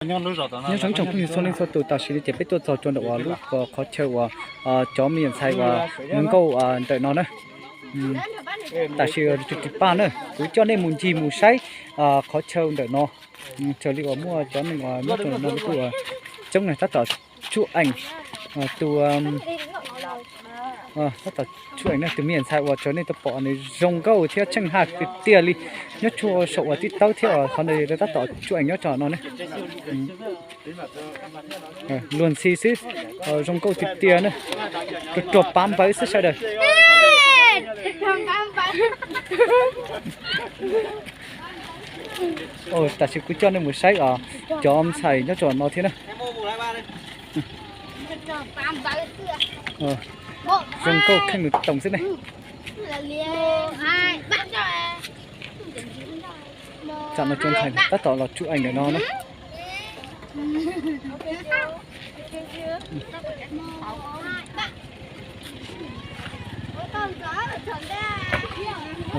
Nyob zoo ib tsoom phooj ywg txhua leej txhua tus, tam sim no ces peb tuaj txog rau ntawm uas lub qhov chaw uas cov me nyuam ntxhais uas zoo nkauj ntawm no na. Tam sim tsis paj na, kuv coj nej mus ncig mus saib qhov chaw ntawm no. Raws li uas muaj cov neeg uas nyob rau ntawm no kuj coob na, tab tom tsuj eem tus tab tom tsuj eem na, tus me nyuam ntxhais uas raws nej tau pom nws zoo nkauj thiab tsheej haj tiag tiag li, nyob tshuaj saum uas tib tawb thiab uas qhov ntawd tab tom tsuj eem nyob rau no ne. Luag ntxhi xwb, zoo nkauj tiag tiag na, ruam ruam pav npawv xwb sawv daws. Tam sim kuv coj nej mus saib os, cov ntxhais nyob rau no thiab na. Zoo nkauj kheej mus toom xwb ne. Tam no cov ntxhais tab tom los tsuj eem ntawm no na.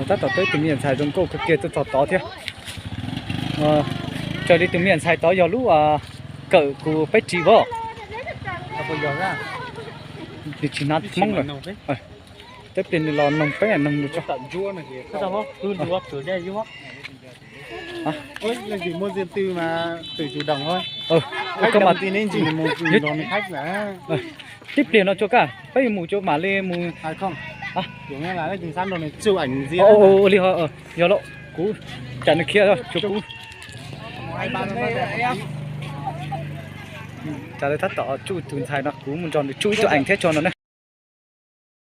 Tab tom peb tus me nyuam ntxhais zoo nkauj kawg kiag tuaj txog tod thiab. Raws li tus me nyuam ntxhais tod yog lub kawm kuv peb ris voj. Nws tsis hnav hmoob lawm. Teb pliag nws los noog peb noog nws tso. Teb pliag no tso kaj peb yuav mus tso mam li mus. Li ho yog lawm kuv, tsam nws khiav tso kuv. Tsam lawv tab tom tsuj tus ntxhais no kuv mus nrog nws tsuj ib tug eem thiab tso no na.